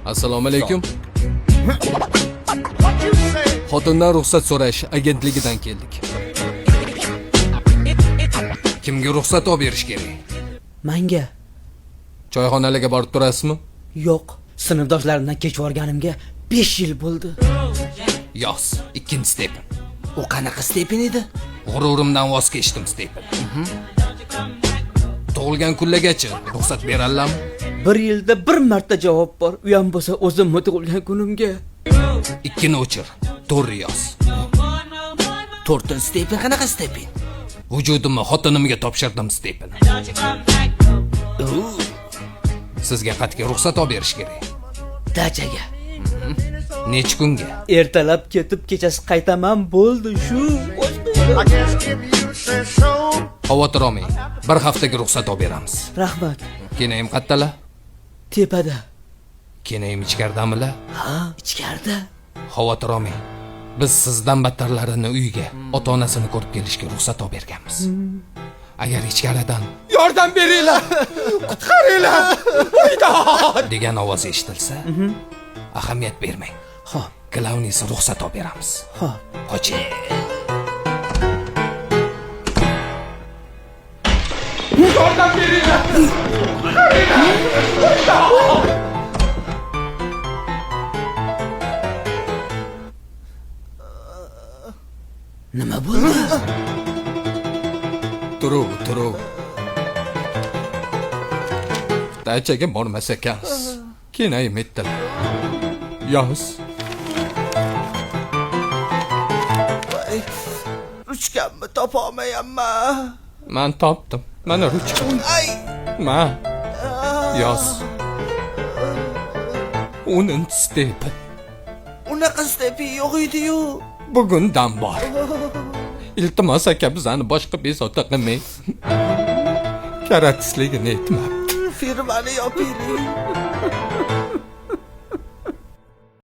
Assalomu alaykum. Xotindan ruxsat so'rash agentligidan keldik. Kimga ruxsat olib berish kerak? Manga. Choyxonalarga borib turasizmi? Yo'q, sinfdoshlarimdan kech borganimga 5 yil bo'ldi. Yoz, ikkinchi stepin. U qanaqa stepin edi? G'ururimdan voz kechdim, stepin. Tug'ilgan kunlargacha ruxsat beradilarmi? Bir yilda bir marta javob bor. U ham bo'lsa o'zimni tug'ilgan kunimga. Ikkini o'chir, to'rni yoz. To'rtinchi stepin qanaqa stepin? Vujudimni xotinimga topshirdim, stepin. Sizga qatga ruxsat olib berish kerak. Dachaga. Necha kunga? Ertalab ketib kechasi qaytaman, bo'ldi shu. Xavotir olmang. Bir haftaga ruxsat olib beramiz. Rahmat. Kenayim qattalar? Tepada. Kenayim ichkaridamilar? Ha, ichkarida. Xavotir olmang. Biz sizdan battarlarini uyiga, ota-onasini ko'rib kelishga ruxsat olib berganmiz. Agar ichkaridan "Yordam beringlar! Qutqaringlar! Voydod!" degan ovoz eshitilsa, ahamiyat bermang. Xo'p, Klaunisi ruxsat olib beramiz. Xo'p. Qoching. Yordam beringlar! Qutqaringlar! Nima bo'ldi? Turuv, turuv. Dachaga bormas ekansiz. Kenayim etdilar. Yoz. Ruchkamni topolmayapman. Man topdim. Mana ruchka. Ay! Ma. Yoz. 10 stepin. Unaqa stepi yo'q edi-yu. Bugundan bor. Iltimos aka, bizani boshqa bezovta qilmang. Karatisligini aytmabdi. Firmani yopaylik.